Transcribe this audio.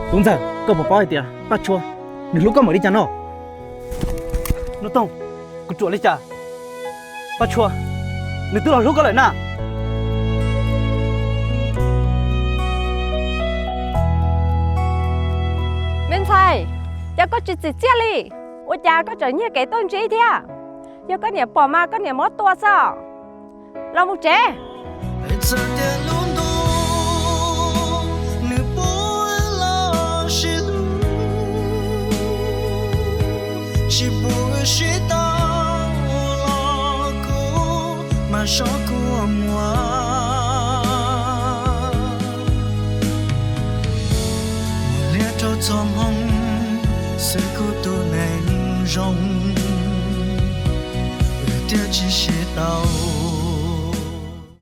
Tub Ntxawg, koj puas paub hais tias Paj Tshua nws hlub koj npaum li cas no? Nuj Toog, kuv ruam li cas? Paj Tshua nws twb los hlub koj lawm na. Me ntxhais, cas koj tsis txim txiaj li? Ua cas koj tseem nyiag kev tuaj ntsib thiab? Yog koj niam pom mas koj niam muab tua xwb. Los mus tsev. Txawm tias lub ntuj nws pub los sis lub, tsis pub sib tau los kuv mas so kuv muag. Mus liaj rau txhua hmoo xwb kuv tus neeg zoo, wb thiaj tsis sib tau.